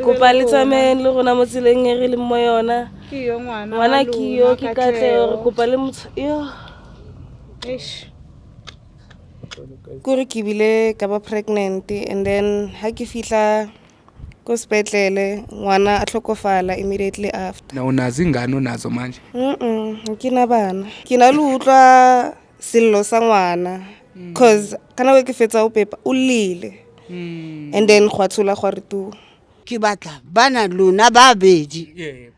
Kopa le tsamayeng le rona mo tseleng e re leng mo yona. Ke yo ngwana. Ngwana ke yo, ke Katlego. Re kopa le motho yo. Eish. Kore ke bile ka ba pregnant and then ha ke fihla ko sepetlele ngwana a tlhokofala immediately after. Na unazo ingane onazo manje? Mm, ke na bana. Ke na le utlwa sello sa ngwana cause ka nako e ke fetsa go pepa o llile and then gwa tshola gwa re tu. Ke batla bana lona ba bedi Yebo.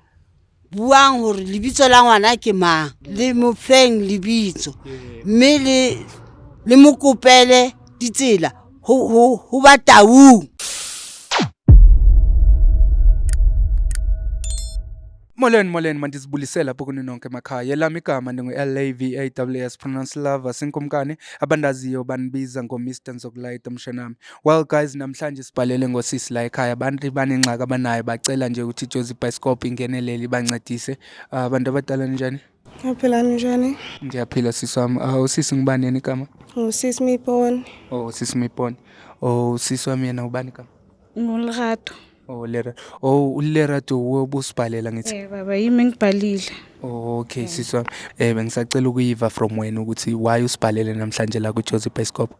buang hore lebitso la ngwana ke mang, le mo feng lebitso, mme le le mo kopele ditsela ho ba taung. Molweni, molweni, mandizibulise lapho kuni nonke emakhaya. Elami igama ndingu-L-A-V-A-W-S, pronounce Lava, sinkumkani. Abandaziyo bandibiza ngo-Mr Nzokulayita mshanami. Well guys, namhlanje sibhalele ngosisi la ekhaya. Abantu banengxaki abanayo, bacela nje ukuthi iJozi Bioscope ingenelele ibancedise. Abantu abadala, ninjani? Ngiyaphila, njani? Ngiyaphila sisi wami. Usisi ngubani yena igama? Ngusisi Miponi. Oh, sisi Miponi. Oh, sisi wami yena ubani igama? NguLerato. Oh, Lerato. Oh, uLerato ubusibhalela ngithi. Eh baba, yimi engibhalile. Oh, okay sisi wami. Bengisacela ukuyiva from wena ukuthi why usibhalele namhlanje la kuJozi Bioscope.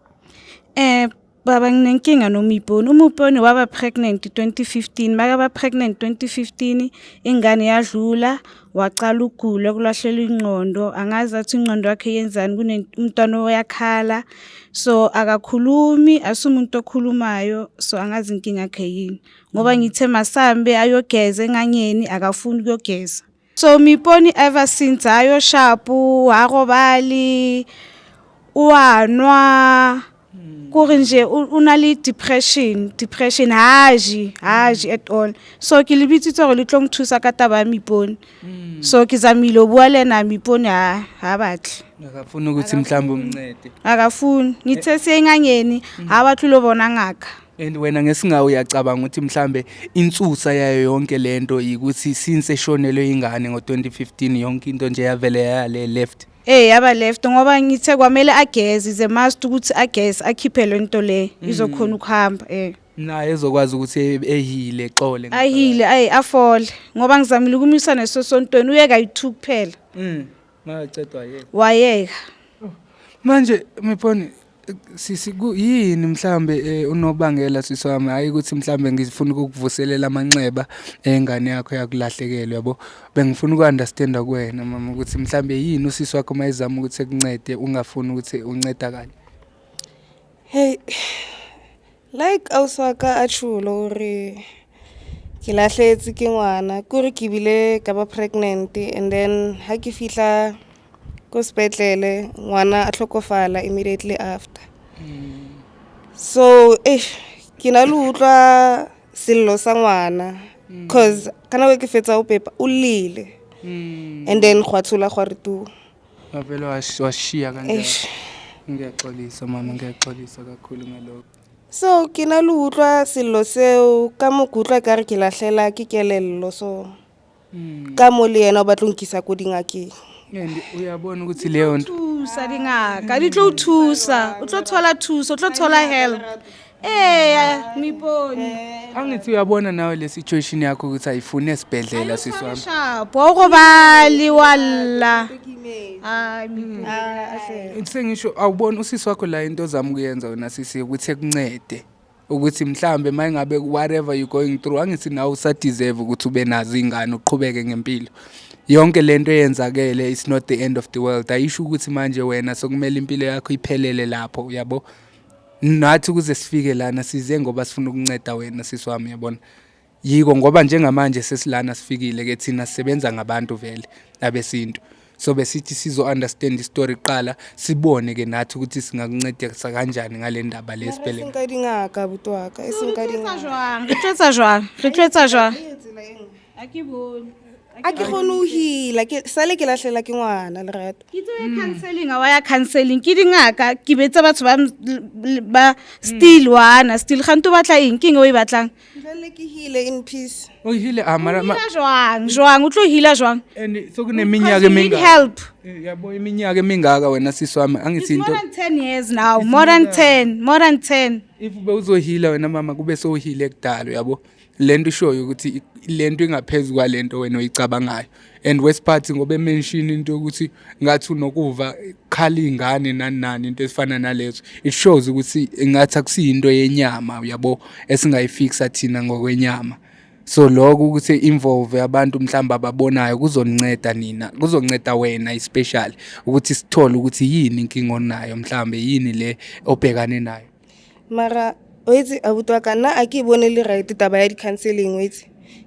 Baba, nginenkinga noMiponi. UMiponi waba pregnant 2015. Makaba pregnant 2015, ingane yadlula, waqala ukugula kulahlela ingqondo. Angazi athi ingqondo yakhe yenzani, kune umntwana oyakhala. So akakhulumi, asumuntu okhulumayo, so angazi inkinga yakhe yini. Ngoba ngithe masambe ayogeza engangeni, akafuni ukuyogeza. So Miponi ever since ayo sharp, ha robale, wa nwa, kore nje o na le depression, haji at all. So ke le bitsitse hore le tlo nthusa ka taba ya Miponi. So ke zamile ho bua le yena Miponi, ha batle. Akafuni ukuthi mhlawumbe umncede. Akafuni. Ngithe siye engangeni, ha batle lo bona ngaka. And wena ngesingawe uyacabanga ukuthi mhlambe insusa yayo yonke lento ukuthi since eshonelwe ingane ngo-2015 yonke into nje yavele yale left? Eh, yaba left ngoba ngithe kwamele ageze, is a must ukuthi ageze akhiphe le nto le izokhona ukuhamba. Naye ezokwazi ukuthi ehile xole. Ahile, ayi afole, ngoba ngizamile ukumisa nesosontweni, uye kayi-2 kuphela. Makacedwa yena. Wayeka. Manje Miponi sisi, yini mhlambe unobangela sisi wami, hayi ukuthi mhlambe ngifuna ukukuvuselela amanxeba engane yakho yakulahlekelwa, yabo. Bengifuna uku-understanda kuwena mama ukuthi mhlambe yini usisi wakho mayizama ukuthi ekuncede ungafuni ukuthi uncedakale. Hey, like ausi wa ka a tjholo hore ke lahlehetse ke ngwana, kore ke bile ka ba pregnant and then ha ke fihla ko sepetlele ngwana a tlhokofala immediately after. So ke na le utlwa sello sa ngwana cause ka nako e ke fetsa go pepa o llile and then gwa tshola gwa re tu. Wavele washiya kanjalo. Eish. Ngiyaxolisa mama, ngiyaxolisa kakhulu ngalokho. So ke na le utlwa sello seo ka mo ke utlwa ekare ke lahlela ke kelello, so ka mo le yena o batla ho nkisa ko dingakeng. And uyabona ukuthi leyo nto Thusa dingaka, di tlo o thusa, o tlo thola thuso, o tlo thola help. Eh, Miponi. Angithi uyabona nawe le situation yakho ukuthi ayifuni esibhedlela sisi wami. Sharp, wa robale walla. Hayi Miponi. Sengisho awubona usisi wakho la into ozama ukuyenza wena sisi ukuthi ekuncede ukuthi mhlambe mayingabe whatever you going through, angithi nawe usadeserve ukuthi ube nazo ingane uqhubeke ngempilo. Yonke lento eyenzakele is not the end of the world. Ayisho ukuthi manje wena sokumele impilo yakho iphelele lapho, uyabo. Nathi ukuze sifike lana size ngoba sifuna ukunceda wena sisi wami, uyabona. Yiko ngoba njengamanje sesilana sifikile ke thina sisebenza ngabantu vele abesintu. So besithi sizo understand istory kuqala, sibone ke nathi ukuthi singakuncedisa kanjani ngale ndaba le Mara e sibhele. seng ka dingaka abuti wa ka, e seng ka dingaka. Jwang? Re tlo etsa jwang? Re tlo etsa jwang? Ha ke bone. A ke kgone ho heala, ke sale ke lahlela ke ngwana Lerato. Ke itse o ye counseling, ha wa ya counseling ke dingaka, ke betsa batho ba still wana still gante o batla eng, ke eng o e batlang? Jwale ke heal in peace. O heal ah mara Heala jwang? Jwang o tlo heala jwang? And Because sokuneminyaka you need emingaka. help. Yabo iminyaka emingaka wena sisi wami, angithi It's into more than 10 years now, more than 10, more than 10. If bewuzoheala wena mama kube sowuheale kudala, uyabo. Lento ishoyo ukuthi lento ingaphezu kwalento wena oyicabangayo. And wesiphathi ngoba emention into yokuthi ngathi unokuva khala ingane nani nani, into ezifana nalezo, it shows ukuthi ngathi akusiyinto yenyama, uyabo, esingayifixa thina ngokwenyama. So lokho ukuthi involve abantu mhlawumbe ababonayo kuzonceda nina, kuzonceda wena especially ukuthi sithole ukuthi yini inkinga onayo, mhlawumbe yini le obhekane nayo. Mara o itse abuti wa ka, nna a ke e bone le right taba ya di-counseling. O itse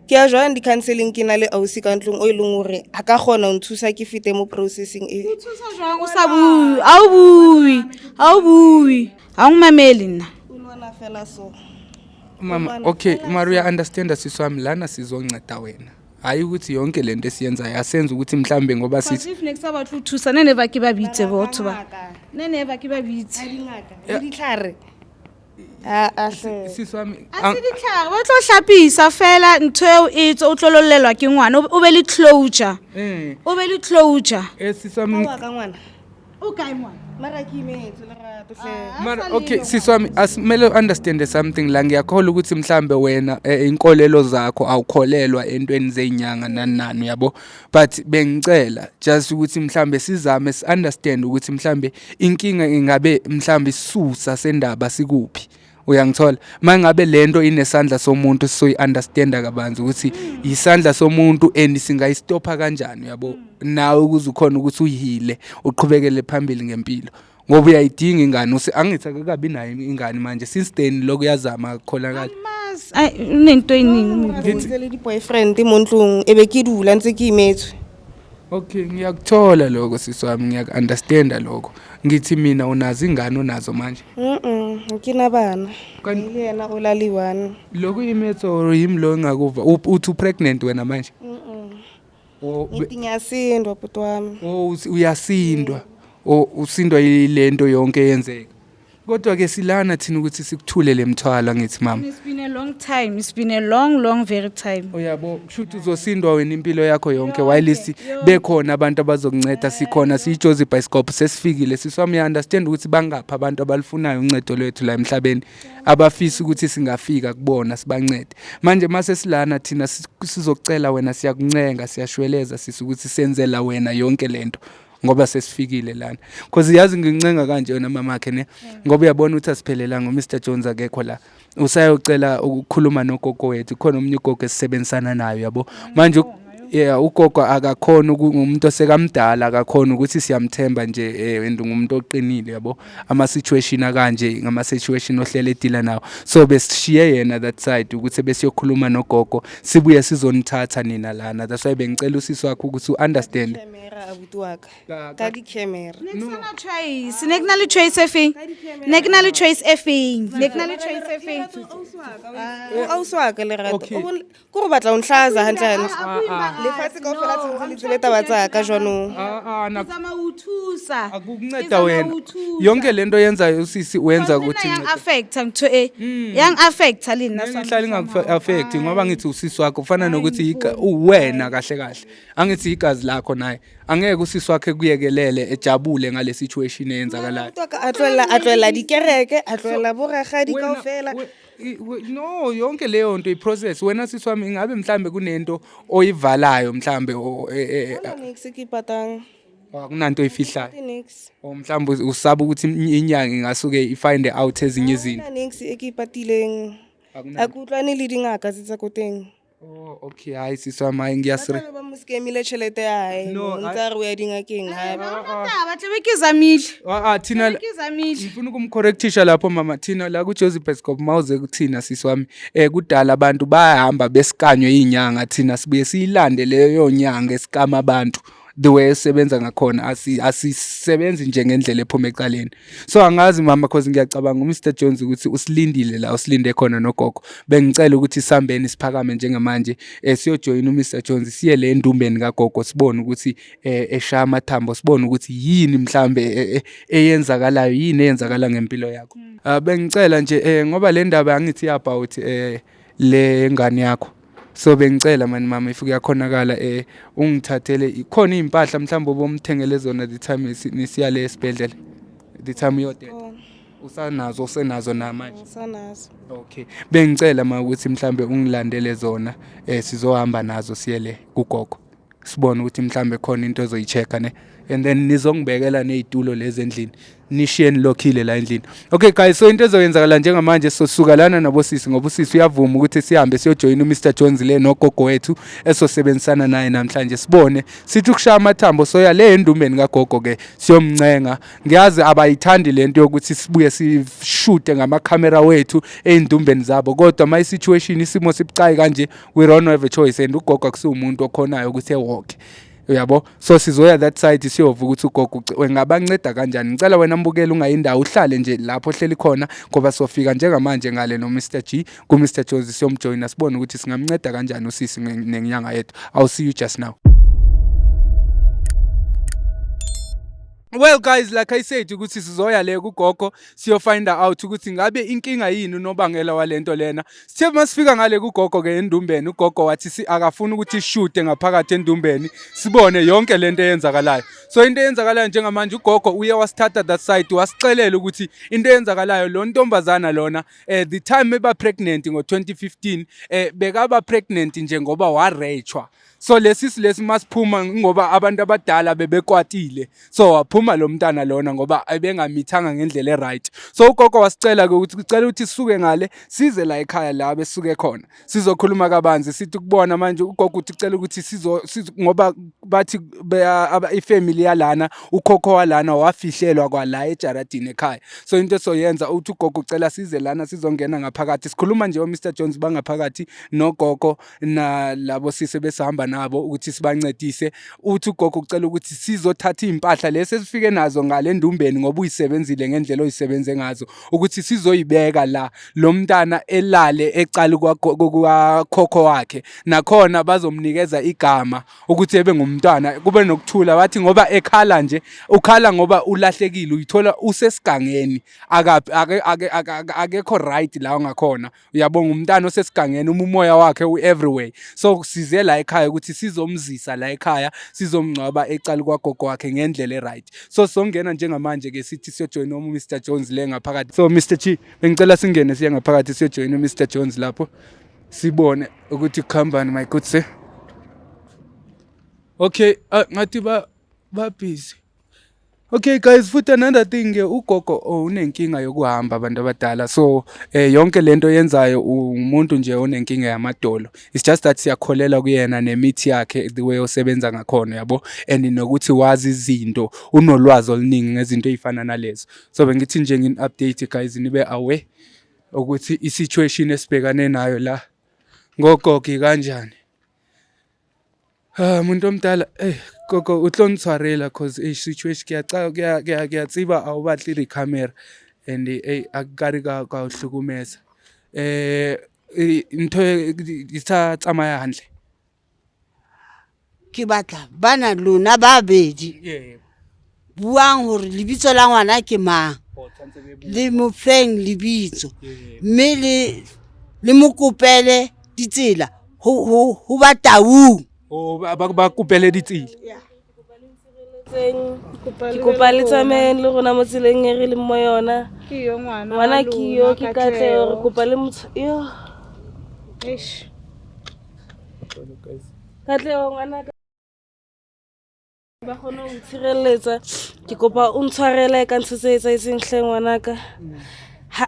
ke ya jwang di-counseling ke na le ausi ka ntlong o e leng gore a ka kgona ho nthusa ke fete mo processing e? Thusa jwang o sa bue? A o bue, a o bue, ha o mamele nna. O lwana fela so. Mama, okay, mara uya understand, sisi wami, lana sizonceda wena, hayi ukuthi yonke lento esiyenzayo asenze ukuthi mhlambe ngoba sithi If ne ke sa batle ho thusa, ne never ke ba bitse botho ba, ne never ke ba bitse. Dingaka le ditlhare, aa hle. Sisi wami, A se ditlhare, ba tlo hlapisa fela ntho eo e tswe, o tlo lollelwa ke ngwana, o be le closure. O be le closure. Sisi wami. Wa ka ngwana. O kae ngwana? Mara ke imetswe, Lerato hle. Mara okay, sisi wami, asimele understand something la. Ngiyakholwa ukuthi mhlambe wena inkolelo zakho awukholelwa entweni zezinyanga nani nani, uyabo, but bengicela just ukuthi mhlambe sizame si understand ukuthi mhlambe inkinga ingabe mhlambe isisusa sendaba sikuphi, uyangithola? Mangabe lento inesandla somuntu, sizoyi understanda kabanzi ukuthi isandla somuntu and singayistopha kanjani, uyabo, nawe ukuze ukhona ukuthi uyihile, uqhubekele phambili ngempilo, ngoba uyayidinga ingane. Angithi akakabi nayo ingane manje, since then lokhu uyazama, akukholakala. Mas ai, unento eningi umuntu. Ntse le di-boyfriend mo ntlong, e be ke dula ntse ke imetswe. Okay, ngiyakuthola lokho, sisi wami, ngiyaku-understanda lokho. Ngithi mina unazo ingane, unazo manje? Mm, ke na bana. Le yena o la le one. Lokhu imetso or yimi lo engakuva? Uthi u-pregnant wena manje? Ngithi ngiyasindwa, bhuti wami. Oh, uyasindwa? O usindwa yilento yonke eyenzeka, kodwa ke silana thina ukuthi sikuthule le mthwalo, ngithi mama. It's been a long time, it's been a long, long very time. Uyabo, kusho ukuthi uzosindwa wena impilo yakho yonke while bekhona abantu abazokunceda. Sikhona, siyiJozi Bioscope, sesifikile. Sisi wami, understand ukuthi bangaphi abantu abalifunayo uncedo lwethu la emhlabeni, abafisa ukuthi singafika kubona sibancede. Manje mase silana thina sizocela wena, siyakuncenga, siyashweleza sisi, ukuthi senzela wena yonke lento ngoba sesifikile lana, cause yazi ngincenga kanje wena mamakhe ne, ngoba uyabona ukuthi asiphelelanga. uMr Jones akekho la, usayocela ukukhuluma nogogo wethu. Khona omunye ugogo esisebenzisana nayo, yabo. Manje yeah, ugogo akakhona, ngumuntu osekamdala, akakhona ukuthi siyamthemba nje, and ngumuntu oqinile, yabo. Ama situation akanje ngama situation ohlele edila nawo, so besishiye yena that side ukuthi besiyokhuluma nogogo, sibuye sizonithatha nina lana. That's why bengicela usisi wakho ukuthi u-understand. Camera, abuti wa ka. Ka di-camera. Ne ke sana choice, ne ke na le choice e feng? Ne ke na le choice e feng? Ne ke na le choice e feng? Ausi wa ka, Lerato. Okay. Ko go batla o ntlhaza hantle-hantle, lefatshe kaofela tshwanetse le tsebe taba tsa ka jwanong. Ah, ah, Ke zama ho thusa. Akukunceda Ke zama wena. ho thusa. Yonke lento yenzayo usisi wenza ukuthi Yang inceda. affecta ntho e, yang affecta le nna. Ngeke ihlale ingaku-affect, ngoba ngithi usisi wakho, kufana nokuthi uwena kahle kahle, angithi igazi lakho naye. Angeke usisi wakhe kuyekelele ejabule ngale situation eyenzakalayo. Abuti wa ka a tlohella dikereke, a tlohella boragadi kaofela. No, yonke leyo nto i-process. Wena sisi wami, ingabe mhlambe kunento oyivalayo mhlambe Haona niks e ke ipatang. Akunanto oyifihlayo? Niks. Or mhlawumbe usaba ukuthi inyanga ingasuke i-find out ezinye izinto? Haona niks e ke ipatileng. Akunanto. A ke utlwane le dingaka tse tsa ko teng. Oh, okay, hayi sisi wami, hayi ngiyasire. Ba mo scamile tšhelete ya hae. No, O ntse a re o ya dingakeng hape. Taba tlabe ke zamile. Ah, ah, thina Ke zamile. Ngifuna ukumcorrectisha lapho mama. Thina la kuJozi Bioscope, mawuze kuthina sisi wami, kudala abantu bayahamba besikanywe izinyanga, thina sibuye siyilande leyo nyanga esikama abantu. The way esebenza ngakhona, asisebenzi nje ngendlela ephuma ecaleni. So angazi mama, cause ngiyacabanga uMr Jones ukuthi usilindile la usilinde khona nogogo. Bengicela ukuthi sihambeni, siphakame njengamanje, siyojoyina uMr Jones, siye le endumbeni kagogo, sibone ukuthi eshaya amathambo, sibone ukuthi yini mhlambe eyenzakalayo, yini eyenzakala ngempilo yakho. Ah, bengicela nje ngoba le ndaba angithi about le ngane yakho. So bengicela mani mama, if kuyakhonakala ungithathele khona iy'mpahla mhlawumbe obomthengele zona the time nisiya le esibhedlela, the time uyodeda. Usanazo, usenazo namanje? Ngisanazo. Okay. Bengicela ma ukuthi mhlambe ungilandele zona, sizohamba nazo siyele kugogo. Sibone ukuthi mhlambe khona into ozoyi-check-a ne. And then nizongibekela nezitulo lezi endlini. Nishiye nilokhile la endlini. Okay guys, so into ezoyenzakala njengamanje, sosuka lana nabosisi ngoba usisi uyavuma ukuthi sihambe siyojoyina uMr Jones le nogogo wethu esosebenzisana naye namhlanje, sibone sithi ukushaya amathambo, soya le endumbeni kagogo ke siyomncenga. Ngiyazi abayithandi lento yokuthi sibuye sishute ngamakhamera wethu ey'ndumbeni zabo, kodwa ma i-situation, isimo sibucayi kanje, we don't have a choice, and ugogo akusiwumuntu okhonayo ukuthi ewalke, uyabo. So sizoya that side, siyova ukuthi ugogo engabanceda kanjani. Ngicela wena mbukeli ungayindawo, uhlale nje lapho ohleli khona, ngoba sofika njengamanje ngale no Mr G ku Mr Jones, siyomjoyina, sibone ukuthi singamnceda kanjani usisi nenyanga yethu. I'll see you just now. Well guys, like I said ukuthi sizoya le kugogo, siyo find out ukuthi ngabe inkinga yini, unobangela walento lena. Sithe masifika ngale kugogo ke endumbeni, ugogo wathi akafuni ukuthi shute ngaphakathi endumbeni, sibone yonke lento eyenzakalayo. So into eyenzakalayo njengamanje, ugogo uye wasithatha that side, wasixelela ukuthi into eyenzakalayo, lo ntombazana lona, the time eba pregnant ngo-2015, bekaba pregnant nje ngoba warechwa. So lesi lesi masiphuma ngoba abantu abadala bebekwatile, so waphuma lo mntana lona ngoba ebengamithanga ngendlela e-right. So ugogo wasicela ke ukuthi ucela ukuthi sisuke ngale size la ekhaya la besuke khona, sizokhuluma kabanzi. Sithi ukubona manje ugogo uthi ucela ukuthi sizo ngoba bathi ifamily yalana, ukhokho walana wafihlelwa kwala ejaradini ekhaya. So into esoyenza uthi ugogo ucela size lana, sizongena ngaphakathi. Sikhuluma nje o-Mr Jones bangaphakathi nogogo nalabo sise besihamba nabo ukuthi sibancedise. Uthi ugogo ucela ukuthi sizothatha iy'mpahla lesi esifike nazo ngale ndumbeni, ngoba uyisebenzile ngendlela oyisebenze ngazo, ukuthi sizoyibeka la, lo mntana elale ecala kwakhokho wakhe, nakhona bazomnikeza igama ukuthi ebe ngumntwana, kube nokuthula. Wathi ngoba ekhala nje, ukhala ngoba ulahlekile, uyithola usesigangeni, akekho right la ngakhona, uyabonga, umntana osesigangeni, uma umoya wakhe u-everywhere. So size la ekhaya ukuthi sizomzisa la ekhaya, sizomngcwaba ecala kwagogo wakhe ngendlela e-right. So sizongena njengamanje-ke, sithi siyojoyina uMr Jones le ngaphakathi. So Mr G, bengicela singene siye ngaphakathi, siyojoyina uMr Jones lapho, sibone ukuthi kuhambani, my good sir. Okay, ngathi ba busy. Okay guys, futhi another thing ke, ugogo, oh, unenkinga yokuhamba, abantu abadala. So yonke lento yenzayo, umuntu nje onenkinga yamadolo. It's just that siyakholela kuyena nemithi yakhe, the way osebenza ngakhona, yabo, and nokuthi wazi izinto, unolwazi oluningi ngezinto ezifana nalezo. So bengithi nje ngini update guys, nibe aware ukuthi i-situation esibhekane nayo la ngogogo kanjani. Ah, muntu omdala, gogo, o tlo ntshwarela cause situation ke a tseba a o batle di-camera and akare ka o hlukumeza. Ntho e di sa tsamaya hantle. Ke batla bana lona ba bedi buang hore lebitso la ngwana ke mang, le mo feng lebitso, mme le mo kopele ditsela ho Bataung. O ba kopele ditsela. Ke kopa le tsamayeng le rona mo tseleng e re leng mo yona. Ke yo ngwana. Ngwana ke yo, ke Katlego. Re kopa le motho yo. Eish. Katlego ngwana ka, ba kgone ho tshireletsa. Ke kopa o ntshwarele ka ntho tse etsahetseng hle ngwanaka.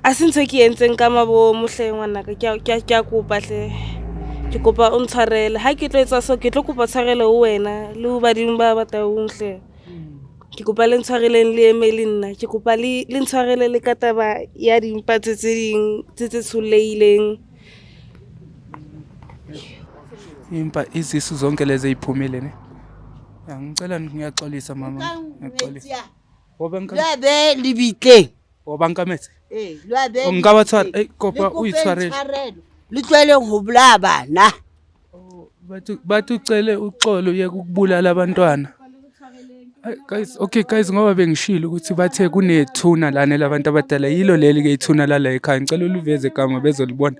A se ntho e ke entseng ka mabomo hle ngwanaka. Ke a kopa hle, ke kopa o ntshwarele. Ha ke tlo etsa so, ke tlo kopa tshwarelo ho wena le ho badimo ba Bataung hle. Ke kopa le ntshwareleng, le eme le nna. Ke kopa le ntshwarele le ka taba ya dimpa tse ding tse tshollehileng. Impa izisu zonke lezi eziphumile ne. Ya, ngicela, ngiyaxolisa mama, ngiyaxolisa. Lwabe lebitleng. O banka metsi. Ee, lwabe. O nka ba tshwara, kopa Le o kopeng itshwarele. tshwarelo. Le tlohele ho bolaya bana. Bathi ucele uxolo, uyeke ukubulala abantwana. Ay, guys, okay guys, ngoba bengishilo ukuthi bathe kunethuna lana labantu abadala, yilo leli ke ithuna lala ekhaya. Ngicela uliveze igama bezolibona.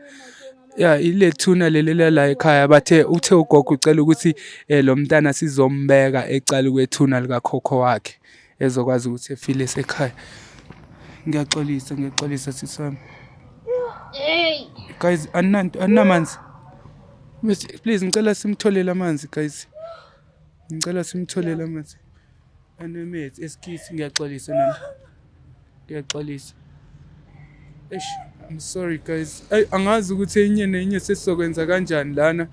Ya, ile thuna leli lala ekhaya, bathe uthe ugogo ucela ukuthi lo mntana sizombeka ecala kwethuna likakhokho wakhe, ezokwazi ukuthi efile esekhaya. Ngiyaxolisa, ngiyaxolisa sisi wami. Guys, aninanto, aninamanzi. Please ngicela simtholele amanzi guys. Ngicela simtholele amanzi. Anemetsi esikisi ngiyaxolisa nami. Ngiyaxolisa. Eish, I'm sorry guys. Ay angazi ukuthi enye nenye sesizokwenza kanjani lana.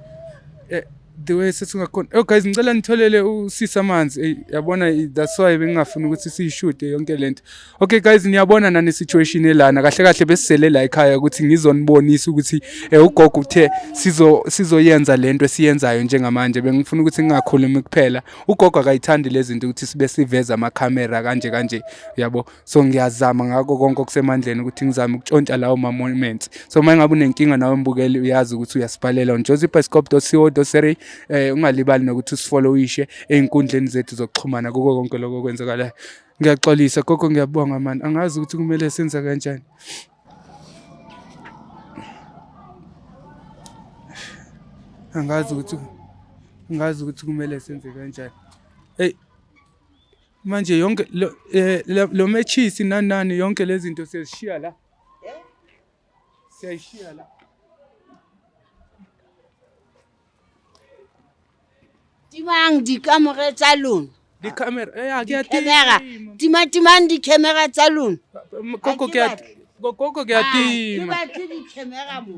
Eh the way sesingakhona. Oh guys ngicela nitholele usisi amanzi. Ey yabona that's why bengingafuni ukuthi siyishude yonke lento. Okay guys niyabona nani situation elana. Kahle kahle besisele la ekhaya ukuthi ngizonibonisa ukuthi eh ugogo uthe sizo sizoyenza lento esiyenzayo njengamanje. Bengifuna ukuthi ngingakhulumi kuphela. Ugogo akayithandi lezi zinto ukuthi sibe siveza ama camera kanje kanje yabo. So ngiyazama ngakho konke okusemandleni ukuthi ngizame ukutshontsha lawo ma-moments. So uma ngabe unenkinga nawe mbukeli uyazi ukuthi uyasibhalela on josiebioscope.co.za. Ungalibali nokuthi usifollowishe ey'nkundleni zethu zokuxhumana kuko konke lokho okwenzakalayo. Ngiyaxolisa gogo, ngiyabonga mani, angazi ukuthi kumele senze kanjani. Angazi ukuthi angazi ukuthi kumele senze kanjani. Hey manje yonke lo lo mechisi nani nani yonke lezi zinto siyazishiya la. Siyayishiya la. Timang dikamore tsa lona. Di-camera, eh, ke a Camera. tima. Tima timang di-camera tsa lona. Gogo ke a gogo ke a Ke tima. batle di-camera mo.